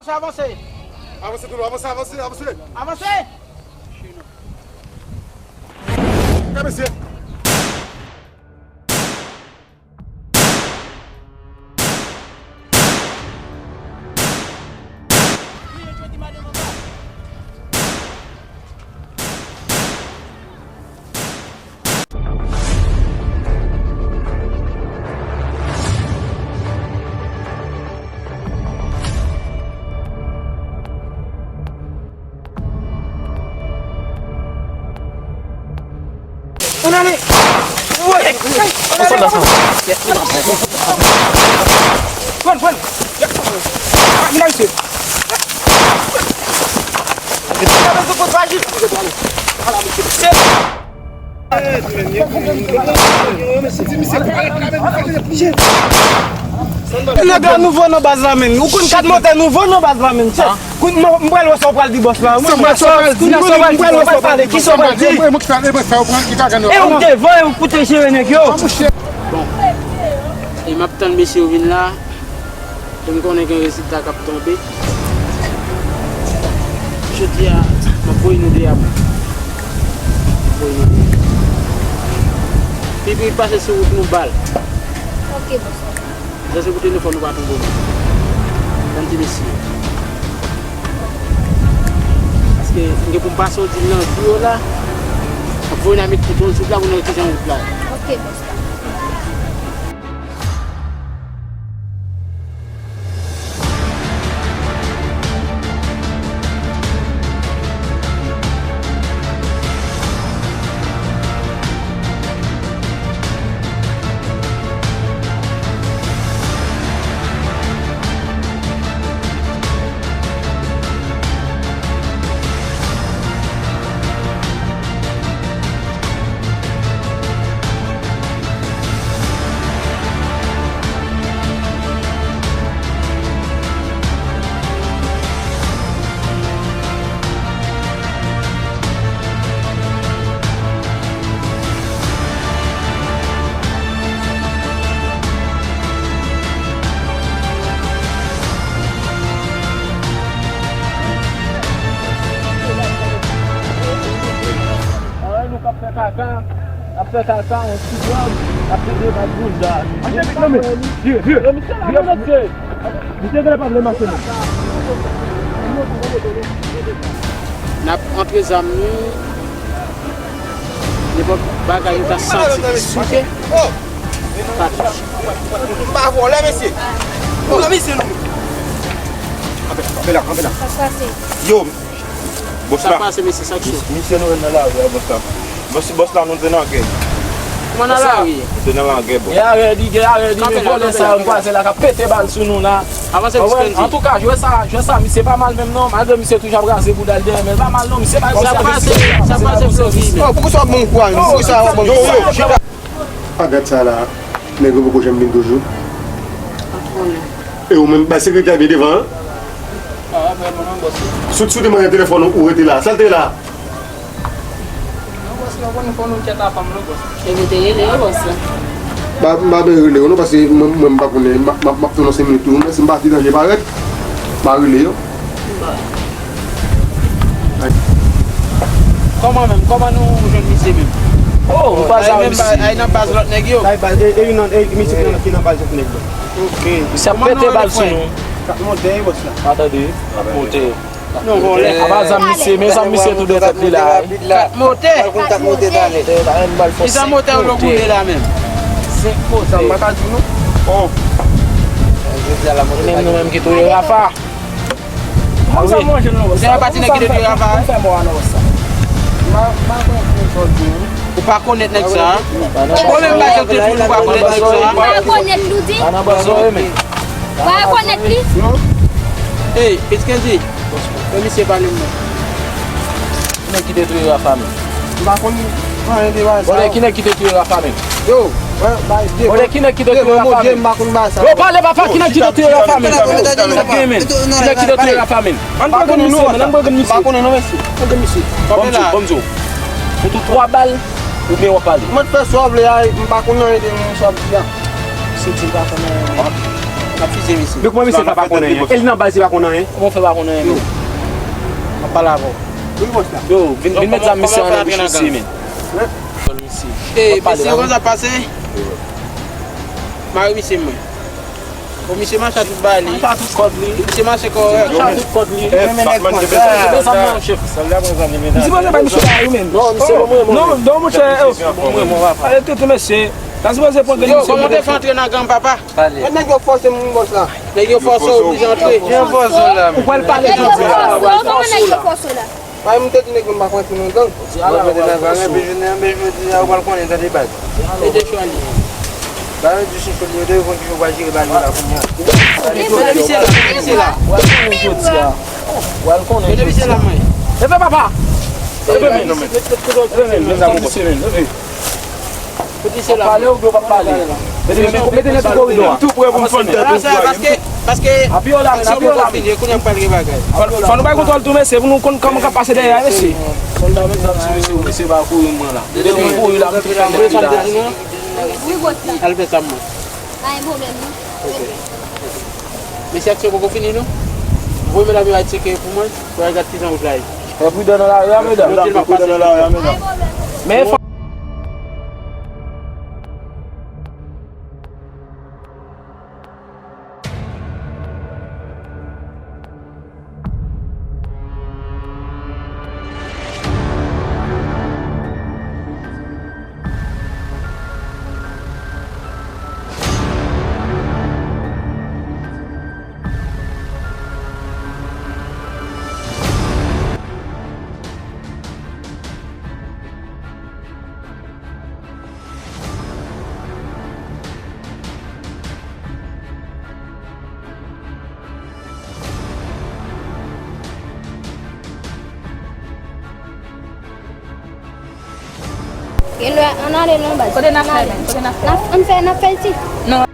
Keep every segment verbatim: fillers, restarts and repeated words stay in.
Avanse, avanse. Avanse tou lwen, avanse, avanse, avanse. Avanse! Gade mesye. Ann ale! Woy! Ann ale! Pran, pran! Vin la, mesye! Nèg la nouvo nan baz la, menn. Ou konn kat motè nouvo nan baz la, menn. Kout, m, m pral wè sa w pral di bòs la. Mwen, m pral wè sa w pral di. Kisa w pral di? E ou devan, e ou pou te jere nèg yo. Bon. E m ap tann mesye yo vin la. Pou m konnen gen rezilta k ap tonbe. Jodi a, m ap voye nou deyò. M ap voye nou deyò. Pipi pase sou wout nou ba l. Ok, bòs. Sa se pou telefòn nou pa tonbe. Tann ti mesye. Paske m gen pou m pase yon dil nan biwo la. M ap voye n al met tout yon jouk la pou nou wè kijan wout la ye. Ok, bòs. Anyen nou k ap fè kaka, ap fè kaka, yon ti dwòg, ap pede bay bouz la. Yo, misye la, mesye. Misye genlè pa vle mache menm. N ap antre zam nou. Nenpòt bagay nou ta santi ki souke. Patouch. M pa vòlè, mesye. Vòlè, mesye, non. Kanpe la, kanpe la. Yo, bòs la. Sa pase, mesye, sa k cho? Misye nou jwenn nan lari a, bòs la. Bòs, bòs la, nou te nan gè. Kòman nan lari? Nou te nan lagè, bòs. Gen arè di, gen arè di, men vòlè sa yo, m kwaze la, k ap pete bal sou nou la. Avanse plis, Kendy. Antouka, jwè sa, jwè sa, misye pa mal menm non. Malgre misye toujou ap raze bouda l dèyè, men l pa mal non, misye pa... Sa pase, sa pase, Fleury, men. Oh, poukisa w ap ban m kou a, poukisa w ap ban m kou a? Yo, yo, yo. Pa gad sa la, nèg yo poko janm vin toujou. E ou menm, bay sekirite a vin devan an. Si w te mande telefòn ou, ou rete la. Sa l te ye la? Non, bòs, nou konn fò nou tchèt a fanm, non, bòs. E nou te rele yo, bòs. M pa, m pa vle rele yo, non, paske mwen, mwen, m pa konnen, m ap, m ap, m ap tann yon senk minit tou, non, men si m pa ti danje parèt, m a rele yo. Kòman menm? Kòman nou jwenn misye menm? Oh, nou pa sa menm, misye. Ay nan baz lòt nèg yo. Ay baz, e, e, e, misye ki nan, ki nan baz lòt nèg yo. Ok. Misye ap pete bal sou nou. Kat montè, bòs la. Pa tande. Kat montè. Non, vòlè. Apa zam misye, men zam misye tou de tèt li la. Kat motè. Al konn kat motè talè. Ki zam motè ou koule la menm? Senk motè. Sa m pa ka di nou. Oh. Menm nou menm ki touye Rafa. Kòman sa manje nou? Se pa ti nèg ki te touye Rafa. Fè mò a nan wòs sa. Ou pa konèt nèg sa. Ou menm pa janm te touye, ou pa konèt nèg sa. Pa rekonèt li, ou di? Pa rekonèt li? Ey, Pitkèdi, fè misye pale m non. Ki nèg ki te touye Rafa menm? M pa konn anyen de bagay sa yo. Bon, ki nèg ki te touye Rafa menm? Yo, bay, bay, bon, ki nèg ki te touye Rafa menm? M pa konn bagay sa yo. Yo, pale, papa, ki nèg ki te touye Rafa menm? Sa k gen menm? Ki nèg ki te touye Rafa menm? Ann pran grenn misye, menn, ann pran grenn misye. M pa konnen non, mesye. Pran grenn misye. Bon m di w, bon m di w. Ou tou twa bal, oubyen w ap pale. Mwen fè sa w vle a, m pa konn anyen de moun sa w ap di a. Se di l pa konn anyen. Ap fize misye. Men kòman misye fè pa konn anyen? E li nan baz li pa konn anyen? Kòman w fè pa konn anyen, men? M ap pale avè w. Yo, vin, vin met zam misye an nan bouch misye, men. E, mesye, kòman sa pase? Mari misye mwen. Bon, misye mache a tout bagay li. Mache a tout kòd li. Misye mache kòrèk. Mache a tout kòd li. Li menm nèg konsa. Li bezwen zam nan, chèf. Li sipoze bay misye bagay, wi, menm. Non, misye bon, mwen, mwen. Non, non, monchè, ale tete mesye. Sa sipoze pran grenn misye. Yo, kòman w te fè antre nan gang, papa? Pale. Nèg yo fòse moun, bòs la. Nèg yo fòse w oblije antre. Jan fòse w la, men. Ou pral pale jodi a. Kòman nèg yo fòse w la? Bay m te di nèg yo m pa konn antre nan gang. Ou pa konn antre nan gang, epi jounen an, men jodi a, ou pral konnen, tande baz. Mete cho a li. Ba yo di se cho li, yo te konn ki jou w pral jere baz yo la kounye a. Mete misye la, mete misye la. Ou pral konnen jodi a. Mete misye la, mwen. Leve, papa. Leve, men. Leve, men. Leve, men. Leve. Pale oubyen w p ap pale? Mete, mete, mete nèt sou koridò a. M tou prè pou m fann tèt ou. Paske, paske aksyon poko fini, kounye a m pral gen bagay. Fò, fò nou bay kontwòl tou, mesye, pou nou konn kòman k ap pase dèyè a, mesye. Fò n ta met zam sou mesye, mesye pa kouri mwen la. Depi m kouri la, m tou fè dèyè a. Al fè sa mwen. Pa gen pwoblèm, non. Mesye, aksyon poko fini, non. Voye medam yo al tcheke pou mwen, pou yo al gad kijan wout la ye. Fè pridan nan lari a, medam. Pridan nan lari a, medam. Men fò Gen lè ann ale non baz. Kote n ap fè menm? Kote n ap fè? N ap, ann fè, n ap fè l ti. Non.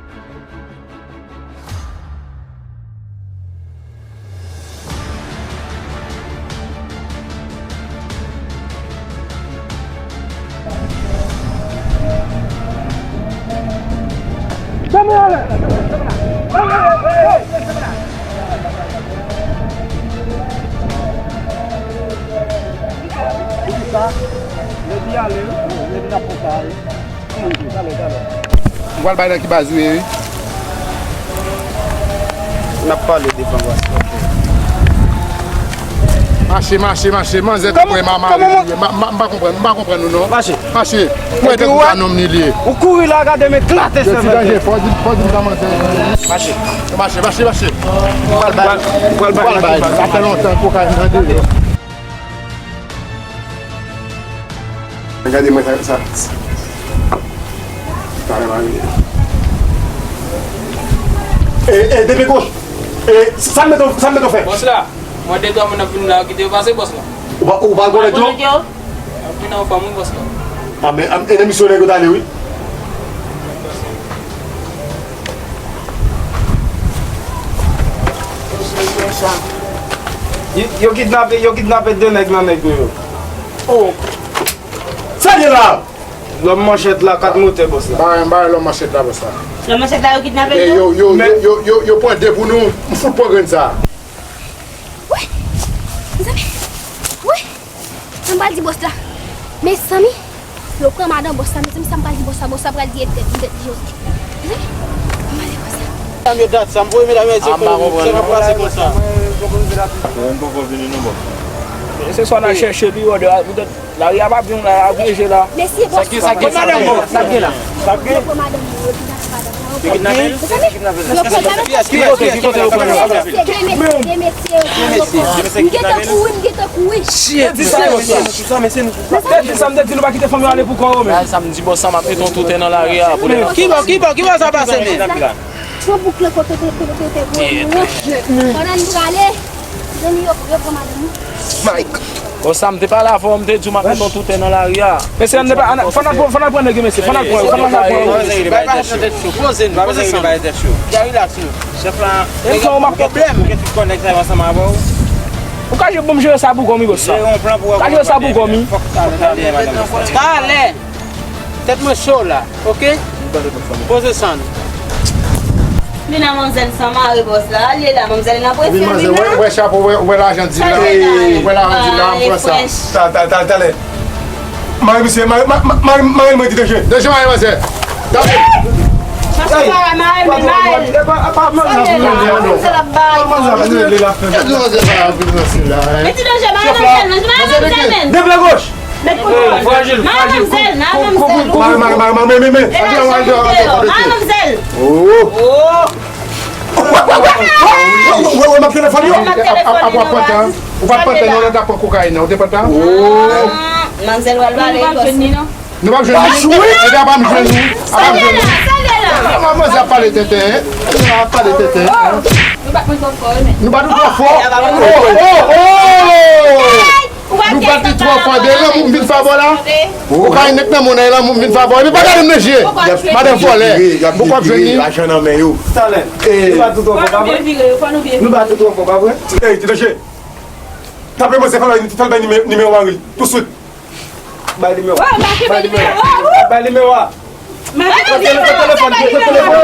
Poukisa? Lè di ale, lè di n ap fè sa, wi. Ou pral bay nan ki baz ou ye, wi. N ap pale devan bòs la. Mache, mache, mache, manzè tou prè mama li ye. Ma, ma, m pa konprann, m pa konprann nou non. Mache. Mache. Mwen te konn nonm li li ye. Ou kouri la, gade men klate sèvèl. Yo ti danje, fò di, fò di m sa manzè. Mache. Mache, mache, mache. Ou pral bay, ou pral bay. Sa fè lontan kokayin nan deyò. Gade mwen sa, sa. Sa lè mari. E, e, depi koch. E, sa m mete, sa m mete w fè? Bòs la, mwen de twa moun ap vin la, kite yo pase, bòs la. Ou pa, ou pa konnen yo? Ap vin an fanm, wi, bòs la. A, men, a, e nan misyon nèg yo t ale, wi. Yo, yo kidnape, yo kidnape de nèg nan nèg yo. Oh. Sa gen la? Lòm manchèt la, kat motè bòs la. Ba, ba lòm manchèt la, bòs la. Lòm manchèt la, yo kidnape l tou? Yo, yo, yo, yo, yo, yo pran de pou nou, m fout pran grenn sa. Wi! Mezanmi! Wi! Sa m pral di bòs la? Mezanmi! Yo pran madan bòs la, mezanmi, sa m pral di bòs la? Bòs la pral di e tèt, tèt Jezi. Mezanmi! Ann ale konsa. Medam yo dat sa, m voye medam yo di se k ap pase konsa. Yo poko vini non, bòs. Se swa n al chèche li, yo, de, poutèt lari a pa byen, lari a byen je la. Mesye, bòs. Sa ki, sa ki, sa ki, sa ki la? Yo pran madanm mwen, yo kidnape madanm mwen. Yo kidnape l? Yo pran madanm mwen. Ki kote, ki kote yo pran yo? Mesye, de mesye, de mesye yo pran yo. M gentan kouri, m gentan kouri. Shit, di sa, mesye. Mesye, di sa, m te di nou pa kite fanm yo ale pou kò yo, men. Sa m di bòs sa, m ap mete yon tou tè nan lari a pou lè. Ki bò, ki bò, ki bò sa pase, men? Pran bouk lan kote te, te, te, te voye nou an. Pandan n prale, zanmi yo, yo pran madanm nou. Mike. Bon, sa m te pale avè w, m te di w m ap mete yon tou tè nan lari a. Mesye, ann pa, ann, fò n al pran, fò n al pran nèg yo, mesye, fò n al pran yo, fò n al pran yo. Bay pa tèt cho, poze nou, poze san. Bay tèt cho. Ya relax nou. Chèf la, nèg yo pwoblèm. Gen tout kò nèg sa yo ansanm avè w. Ou ka jwe, bon, m jere sa pou kò m, wi, bòs la. Jere yon plan pou wè. Ka jere sa pou kò m, wi. Fòk talè, talè, madanm. Talè. Tèt mwen cho la, oke? Poze san nou. Vin a manzèl san mare bòs la. Al ye la, manzèl nan prese. Vin manzèl, wè, wè chapo, wè, wè lajan di la. Wè lajan di la, m pran sa. Ta, ta, ta, talè. Mari misye, mari, ma- ma- mari, mari mwen di danje. Danje mari manzè. Danje. Mache mari, mari, mari. Sa l ap bay. Mete danje, mari manzèl, mari manzèl, men. Deble goch. Met kontwòl. Frajil, frajil. Mari manzèl, mari manzèl. Mari, mari, mari, mari, mari. Mari manzèl. Oh. Wè, wè, wè, m ap telefòn yo. Ap, ap, ap pran tan. Ou pa t pran tan, non, lè w t ap pran kokayin nan. Ou te pran tan? Oh. Manzèl pral pale. Nou p ap jwenn li. Epi apa m jwenn nou. Apa m jwenn nou. Manzèl ap pale tenten, hein. Ap pale tenten, hein. Nou bat nou twò fò, wi, men. Nou bat nou twò fò. Oh, oh, oh. Nou bat li twò fò. De lanmou m vin fè bò la. Ou ka nèk nan moun nan, lanmou m vin fè bò. Epi pa gade m nan je. Madanm vòlè. Bouko ap jwenn li. Lajan nan men yo. Talè. Nou bat nou twò fò, pa vre? Nou bat nou twò fò, pa vre? Ey, ti danje. Tape mwen, se fè l bay, fè l bay nime- nimewo mari l. Touswit. Bay nimewo. Bay nimewo a. Pran telefòn, pran telefòn, pran telefòn.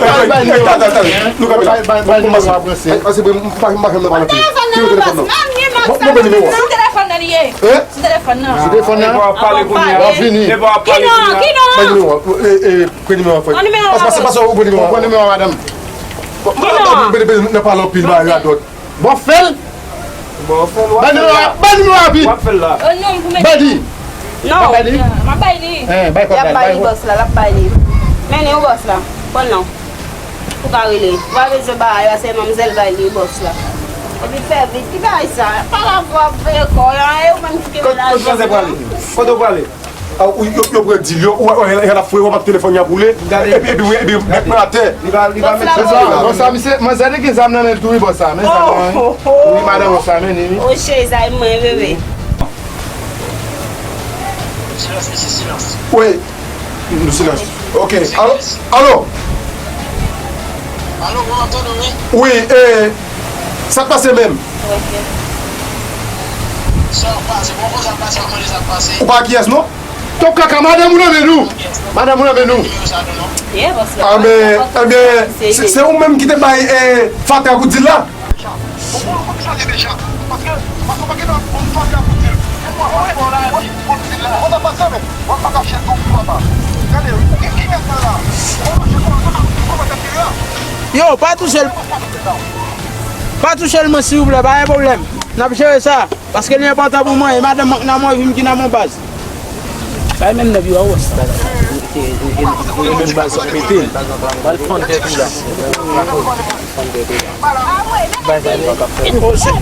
Ey, ey, ey, talè, talè. Nou kanpe la. Pase, pase, m pa, m pa janm nan pale anpil. Tire telefòn nan. Bon, bon, bon, nimewo. Sou telefòn nan li ye. Hein? Sou telefòn nan. Sou telefòn nan. Epa w ap pale kounye a. W ap vini. Epa w ap pale kounye a. Ki non, ki non? Ban nimewo a. E, e, pran nimewo a, frè. Pran nimewo a. Pase, pase, ou pran nimewo a. Pran nimewo a, madanm. Ki non? Bèni, bèni, nan pale anpil, ba radòt. Bon, fè l. Bon, fè l, w ap fè l la. Ban nimewo a, ban nimewo a, pi. W ap fè l la. Ban li. Non. Ban li. M ap bay li. Hein, bay kòb la, bay kòb. L ap bay li, bòs la, l ap bay li. Men li, bòs la. Pran non. Ou ka rele. Ou pa bezwen bagay la, se manmzèl bay li, bòs la. Epi fè vit, ki bagay sa? Pa la pou ap veye kò, e ou menm ki kenbe lajan. Kote w prale? Kote w prale? Ah, ou, yo, yo pran dil yo, ou, ou, y a la fwe, w ap telefòn y ap woule. Epi, epi, epi, nèg nan atè. Li va, li va met sa. Bòs sa, misye, manzè te gen zam nan men l tou, wi, bòs sa. Men zam nan, wi. Wi, madanm, bòs sa, men li, wi. O, cheri, sa e mwen, bebe. Silans, mesye, silans. Wi. Nou silans. Ok. Alo? Alo? Alo, w ap tande, wi? Wi, e, sa k pase menm? Sa k pase? Bon, bon, sa k pase, w konnen sa k pase. Ou pa kiyès, non? Twòp kaka, madanm ou nan men nou. Madanm ou nan men nou. Nimewo sa nou, non? Yeah, bòs la. Ah, men, ebyen, se, se ou menm ki te bay, e, fatra pou dil la? Ou konn, ou konn sa ye deja. Paske, paske w pa gen dwa pou fatra pou dil. Ou pa fatra pou dil la. Ou ta pase, men. W ap pa kache tou pou papa. Gade, ou gen ki nèg la la? Ou mache kòman, kòman tèt li la? Yo, pa touche l. Pa touche l, mwen, silvouplè, pa gen pwoblèm. N ap jere sa. Paske li enpòtan pou mwen, e madanm mwen k nan mwen, vi m ki nan mwen, baz. Bay menm nan biwo a, bòs. E, e, e, e, e menm baz mete l. Pral fann tèt ou la. Fann tèt ou la. Bay, bay, bay. Oh, se,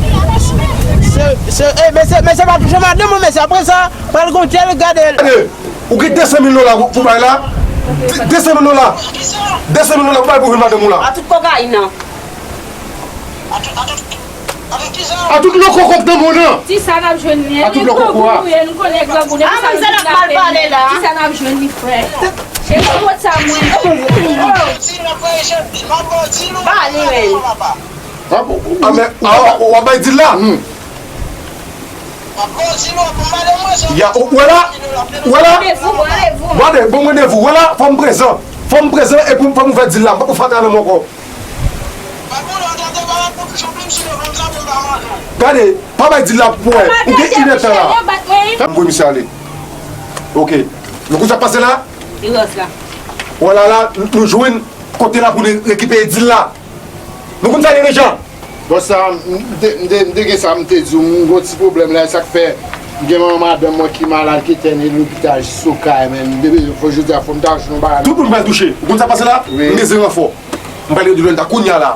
se, se, e, mesye, mesye pa touche madanm mwen, mesye. Apre sa, pral gon tèl gade. Gade, ou gen de san mil dola pou, pou bay la. De, de san mil dola. De san mil dola pou bay pou vin madanm ou la. A tout kokayin nan. A tout lokoko k nan mòn nan. Ti sa n ap jwenn li. A tout lokoko a. Nou konnen grangou depi sa nou vin apèn. Ti sa n ap jwenn li, frè. Cheri, pot sa mwen. Ba li, men. A, men, a, w ap bay dil la? Ya, ou wè la? Ou wè la? Gade, bon randevou, wè la? Fò m prezan. Fò m prezan epi fò m ouvè dil la. M pa pou fatra nan men w ankò. Gade, pa bay dil la pou wè. Ou gen inèdtan la. M voye misye ale. Ok. Nou konn sa k pase la? Li rès la. Wè la la, nou jwenn kote la pou nou rekipere dil la. Nou konn sa ye deja. Bòs sa, m te, m te, m te gen sa m te di w, m gon ti pwoblèm la, e sa k fè m gen manman madanm mwen ki malad, ki entène lopital jis sou kay, men m te bezwen, fò jodi a, fò m ta jwenn yon bagay. Tout moun pral touche. Ou konn sa k pase la? Wi. M bezwen ranfò. M pral rele Jolanda kounye a la.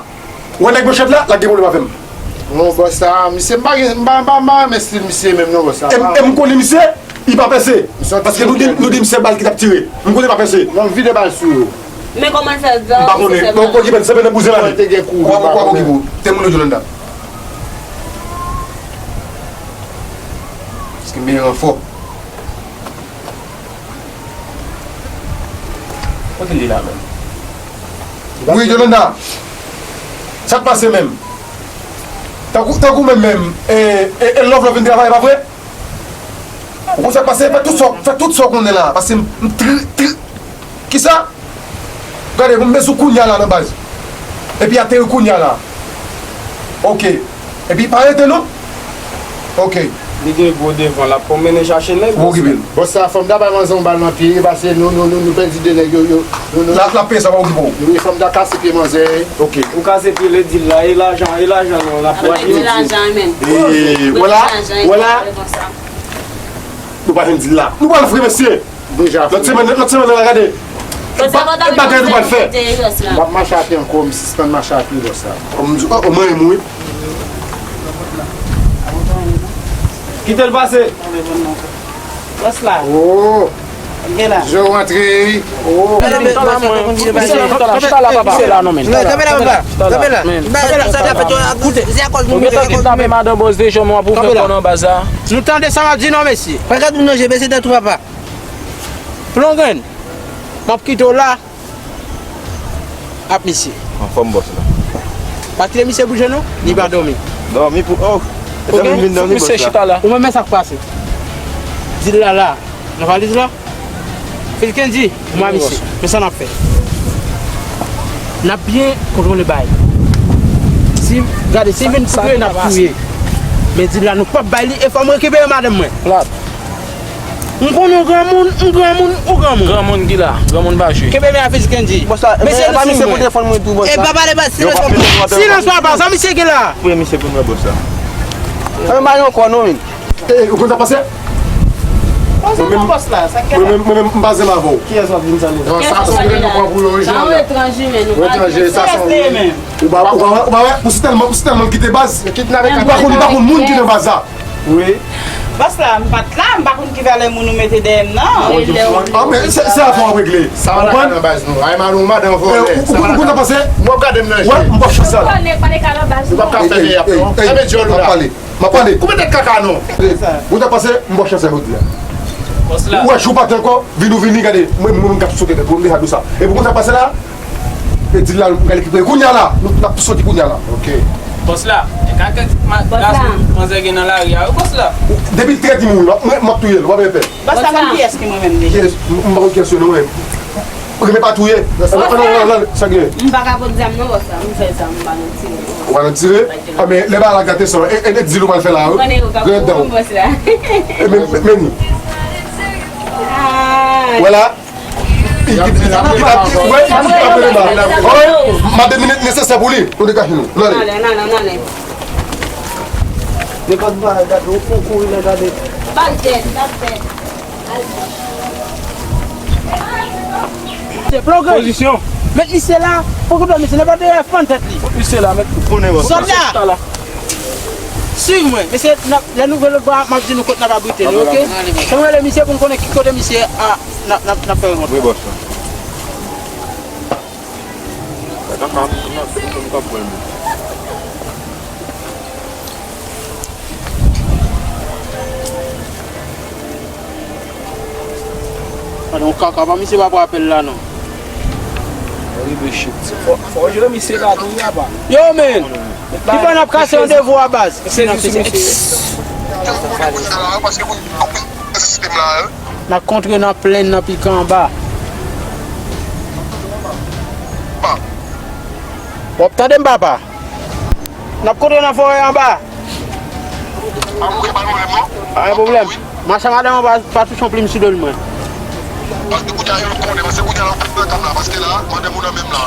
Ou wè nèg manchèt la, l ap gen pwoblèm avè m. Non, bòs sa, misye, m pa gen, m pa, m pa, m pa renmen stil misye menm non, bòs sa. E m, e m konnen misye, li pa pèse. Paske nou di, nou di misye bal ki t ap tire. M konnen li pa pèse. Non, m vide bal sou yo. Men kòman l fè vè? M pa konnen. Bon, okipe l, se menm bouzen la. Mwen te gen kouri. W ap okipe w. Te moun yo Jolanda. Paske m gen ranfò. Kote l ye la menm? Wi, Jolanda. Sa k pase menm? Tankou, tankou menm, menm, e, e, e Love Love vin travay, pa vre? Ou konn sa k pase? Fè tout sa, fè tout sa w konnen la. Paske m, m tri, tri, kisa? Gade, m bezwen kounye a la nan baz. Epi ateri kounye a la. Ok. Epi pa rete non. Ok. Li gen gwo devan, l ap konmennen chache nèg. Ou okipe l. Bon, sa, fò m ta bay manzè yon bal nan pye, paske nou, nou, nou, nou pèdi de nèg yo, yo, nou, nou. La, la peye sa, pa okipe w. Wi, fò m ta kase pye manzè. Ok. Ou kase pye l, di l la, e lajan, e lajan nou, l ap peye. Di lajan, men. E, wala, wala. Nou pa jwenn di l la. Nou pral fre, mesye. Deja. Lòt semèn, lòt semèn, la gade. Lòt semèn, bagay nou pral fè. M ap mache a pye ankò, m sispann mache a pye lè sa. O, mwen, mwen, wi. Kite l pase. Bòs la. Oh. Gen la. Jan w antre, wi. Oh. Chita la, papa. Chita la, non, men. Kanpe la, papa. Kanpe la. Kanpe la, sa ta fèt yo. Koute. Ou gentan kidnape madan bòs deja, mwen, pou fè kò nan baz la. Nou tande sa m ap di, non, mesye. Pa gad moun nan je, bese tèt ou, papa. Plon grenn. M ap kite w la. Ap misye. Anfòm bòs la. Pa kite misye bouje non, li pa dòmi. Dòmi pou, oh. Ok? Dòmi vin dòmi bòs la. Misye chita la. Ou menm men sa k pase. Di l la la, nan valiz la. Fil Kendy, ou ma misye. Men sa n ap fè. N ap byen kontwole bay. Si, gade, si vin touye, n ap touye. Men di l la, nou p ap bay li, e fò m rekipere madanm mwen. Plat. M konnen w granmoun, m granmoun, ou granmoun. Granmoun ki la, granmoun pa jwe. Kenbe men a Fil Kendy. Bòs la, mesye, e pa misye pou telefòn mwen tou, bòs la. E pa pale bas, silans papa. Silans papa, sa misye gen la. Pou misye pou mwen, bòs la. Sa mwen pa yon kò non, men. E, ou konn sa pase? Mwen menm, mwen menm, mwen menm, m pa zanmi avè w. Kiyès w ap vin zanmi? Non, sa, se nou pran pou yon jan. Sa yon etranje, men nou pa etranje, sa se yon. Ou pa, ou pa, ou pa wè, ou si tèlman, ou si tèlman kite baz. Ou pa konn, ou pa konn moun ki nan baz la. Wi. Bòs la, m pa t la, m pa konn ki valè moun ou mete dèyè m nan. Ah, men se, se afè w ap regle. Sa w konprann? Nan baz nou. Ay, manou, madan vòlè. Ou, ou, ou konn sa pase? Mwen gade m nan je. Wè, m pòch sa. Ou konnen pa de ka nan baz nou. Ou p ap ka fè de yap non. Sa vle di w la. M ap pale. M ap pale. Koupe tèt kaka non. Ou ta pase, m pòch sa jodi a. Ou wè, jou pa t ankò, vin ou vini, gade. Mwen, mwen, m ka sote tèt ou, m deja di w sa. Epi konn sa pase la, E di l la, nou pral rekipere kounye a la. Nou, n ap soti kounye a la. Ok. Bòs la, e kakèt ma-, gason manzè gen nan lari a, wi, bòs la. Depi l trè timoun, mwen, m ap touye l, w ap pè. Bòs la, konn kiyès ki mwen menm deja? Kiyès? M, m pa konn kiyès yo non, men. Renmen pa touye. Bòs la. Sa gen? M pa ka pot zam non, bòs la. M fè zam, m pa nan tire. Ou pa nan tire? A, men, lè bagay la gate san, e, e, e di l ou pral fè la, wi. Grenn dan. Bòs la. E, men, men, men. Ah. Wè la. Li, li, li, li, li, wè, li, li, li, li, wè, m ap demine nesesè pou li. Nou degaje nou. Nou ale. Nou ale, nou ale, nou ale. Nenpòt bagay, gade, ou fon kouri la, gade. Bal tèt, bal tèt. Se plonge. Pozisyon. Met misye la, poko dòmi, se nenpòt de fann tèt li. Met misye la, met. Ou konnen, bòs. Sòt la. Swiv mwen, mesye, n ap, lè nou rive lòt bò a, m ap di nou kot n ap abrite nou, ok? Fè m rele misye pou m konnen ki kote misye a, n ap, n ap, n ap fè rankontre. Wi, bòs la. Kaka, m, m, m, m, m, m, m, Gade yon kaka, pa misye pa pran apèl la non. Rive chit. Fò, fò jere misye la tou, wi, apa. Yo, men! Ki fè n ap kase randevou a, baz? Se nan se, se, n ap kontre nan plenn nan Pikanba. W ap tande m, papa? N ap kontre nan forè anba. Pa gen pwoblèm non. Pa gen pwoblèm. Mache a madanm an pa, pa touche yon plim sou do l mwen. Paske kounye a yo konnen, paske kounye a yo konnen nan kab la, paske la, madanm ou nan menm la.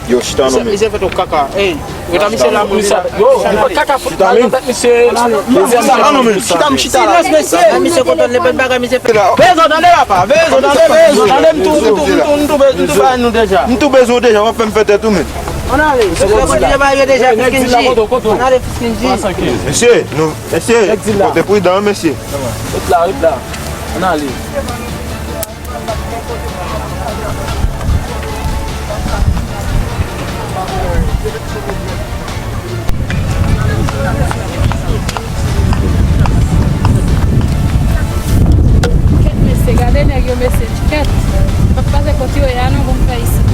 Yo, chita non, men. Misye fè twòp kaka. Ey, reta misye la, mwen. Yo, li fè kaka fout mal nan tèt misye. Chita non, men. Chita, m chita la. Silans, mesye. Misye kontan, nenpòt bagay, misye fè. Veye zò, tande, papa. Veye zò, tande, veye zò, tande, m tou, m tou, m tou, m tou, m tou bay nou deja. M tou bezwen w deja, w ap fè m fè tèt ou, men. Ann ale. Mesye kontinye bay yo deja, Fil Kendy. Ann ale, Fil Kendy. Mesye, nou, mesye, fò te pridan, mesye. Ret la, ret la. Ann ale. Kèt mesye, gade nèg yo mesye, kèt. Fòk pase kot yo ye a non, pou m fè isit.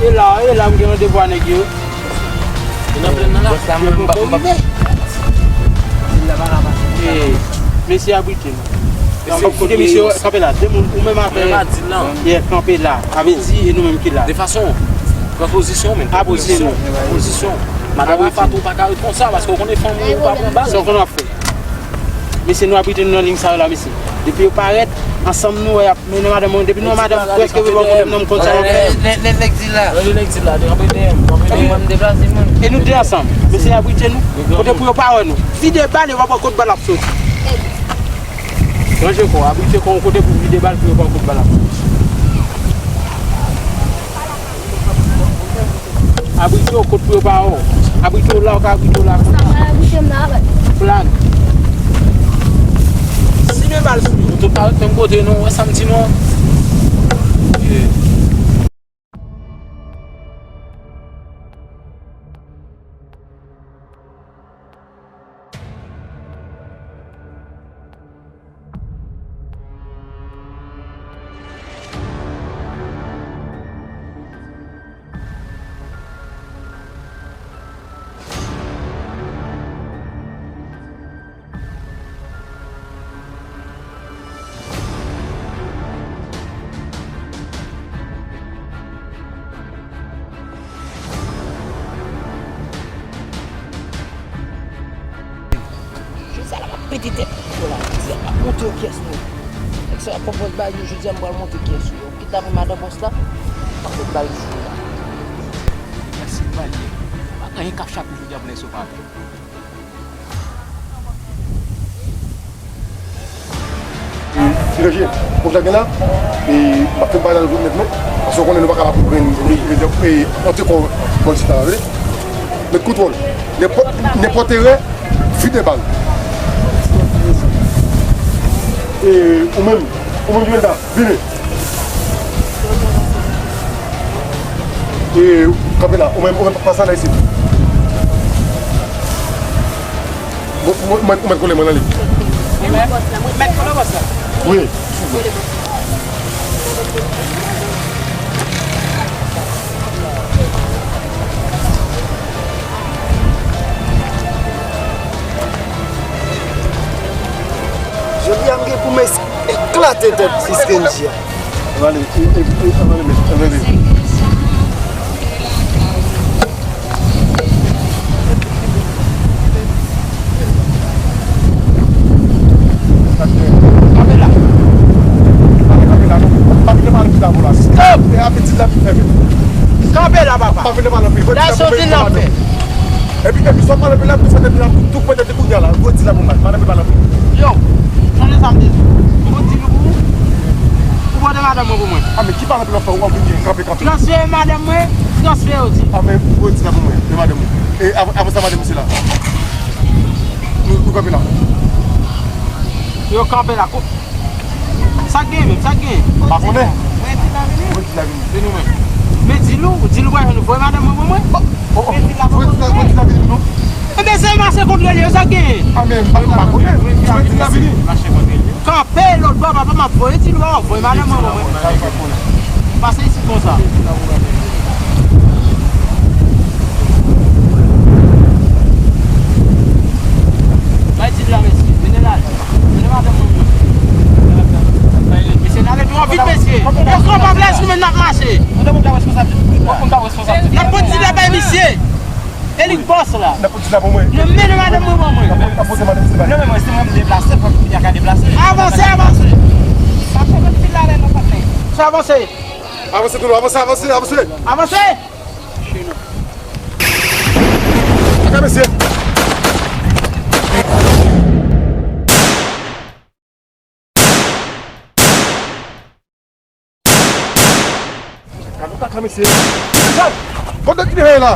E la, e la, m gen randevou a nèg yo. Bòs la, mwen, m pa, m pa. Mesye abrite nou. Mesye, kote mesye kanpe la, de moun, ou menm avè, yeah, kanpe la. Avè di, e nou menm ki la. De fason, pran pozisyon, men. Pran pozisyon. Pran pozisyon. Madan Rafa tou pa ka ret konsa, paske ou konnen fanmi ou pa pran bal. Sa w konn w ap fè. Mesye, nou abrite nou nan liy sa yo la, mesye. Depi yo parèt, ansanm nou wè y ap mennen madanm mwen. Depi nou wè madanm prèske vin bò kote m nan, m konn sa w ap fè. Lè, lè, lè nèg di la. Lè nèg di la, de kanpe dèyè m, kanpe dèyè m. Mwen, m deplase, mwen. E nou de ansanm. Mesye abrite nou. Kote pou yo pa wè nou. Vide bal, yo pa pran kote bal ap soti. Ranje kò w, abrite kò w kote pou vide bal pou yo pa kote bal ap soti. Abrite w kot pou yo pa wè w. Abrite w la, ou ka abrite w la. Sa va abrite m la, wè. Plan. Si men bal sou yo, tout pa ret menm kote, non, wè sa m di nou an. Yeah. Jodi a la, m ap pete tèt nèg yo la. Jodi a, m ap montre yo kiyès mwen ye. Nèg sa yo ap pran pòz bay yo, jodi a, m pral montre kiyès yo ye. Ou kidnape madan bòs la, m ap met bal sou ou la. Mèsi, Malye. Pa gen anyen k ap chape w jodi a pou nèg sa yo pa vle. Ti Rejè, konsa gen la, e m ap fè bagay la lòt nèt non, paske w konnen nou pa ka la pou grenn, e, antre kò bò isit la, tande? Met kontwòl, nenpòt, nenpòt erè, vide bal. E ou menm, ou menm, Juelda, vini. E, kanpe la, ou menm, ou menm, pase anlè isit. Bon, mwen, mwen, mwen kole mwen nan li. Mwen mèt kole bòs la. Wi. Jodi a m gen pou m es-, eklate tèt Miss Kenji a. Ann ale, e, e, e, ann ale, ann ale. Kanpe la. Kanpe, kanpe la, non. Pa vin pale pita pou la. Stop! E apetit la ki fè vin. Kanpe la, papa. Pa vin pale anpil. Gad sa w di l ap fè. Epi, epi, sa w pale anpil la, tou fè tèt la, tou pran tèt li kounye a la. Gwo di la pou m la. Pale anpil, pale anpil. Yo, tande sa m di. Gwo di l pou ou. Ou pote madanm mwen pou mwen. A, men ki pale anpil w ap fè, w ap vin kanpe, kanpe. Transfere madanm mwen, transfere yo di. A, men gwo di la pou mwen, e madanm mwen. E avan, avan sa, madanm misye la. Nou, nou kanpe la. Yo kanpe la. Ko-, sa k genyen menm? Sa k genyen? Pa konnen. Mwen di la vini. Se nou menm. Men di l ou, di l ou pa jwenn ou voye madanm mwen pou mwen. Oh, oh, oh. Mwen di la, mwen di la vini pou nou. Ebyen, se mache kont li, sa k genyen? A, men, m pa, m pa konnen. Mwen di la vini. Kanpe lòt bò, papa, m ap voye di l ou pa voye madanm mwen pou mwen. Pase isit konsa. Bay di l la, mesye. Mennen l ale. Mennen madanm mwen, mwen. Mesye, n ale twò vit, mesye. Yo kanpe la, si men n ap mache. N ap pran di la bay misye. E li k bòs la. N ap pran di la pou mwen. Yo mennen madanm mwen ban mwen. N ap pran, n ap pran madanm misye bay. Non, men mwen, si mwen m deplase, fòk m ka deplase. Avanse, avanse. Pa fè moun fil la lè non patnè. Sa avanse. Avanse tou, avanse, avanse, avanse. Avanse. Atake mesye. Atake mesye. Kote ki te la?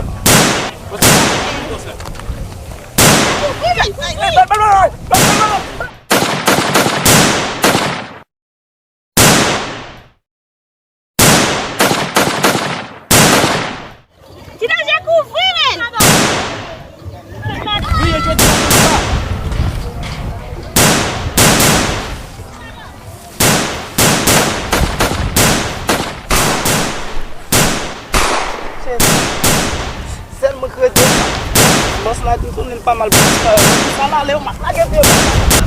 Ti Danje, kouvri, men! Sèl mwen k rete. Bòs la di tounen l pa mal pou sa. Sa l ale, yo m ap lage pye.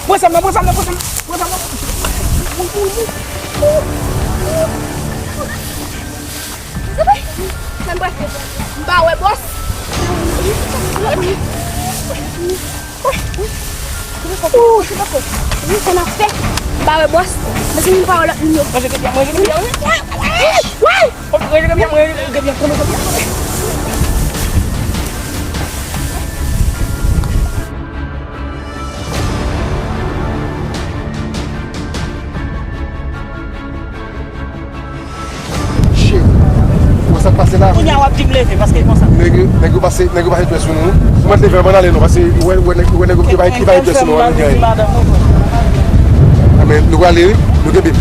Pran zam nan, pran zam nan, pran zam nan, pran zam nan. Mwen prèske, m pa wè bòs. Sa n ap fè? M pa wè bòs. Mezanmi, m pa wè lòt moun yo. Manje kebyan, manje kebyan. Manje kebyan, manje kebyan, manje kebyan. Shit. Wè sa k pase la? Kounye a w ap di m leve, paske konsa. Nèg yo, nèg yo pase, nèg yo pase dwèt sou nou. Ou mèt leve anvan n ale non, paske ou wè, ou wè nèg, ou wè nèg yo ki pa, ki pa dwèt sou nou, an nou ganyen. Anben, nou prale wi, nou kenbe.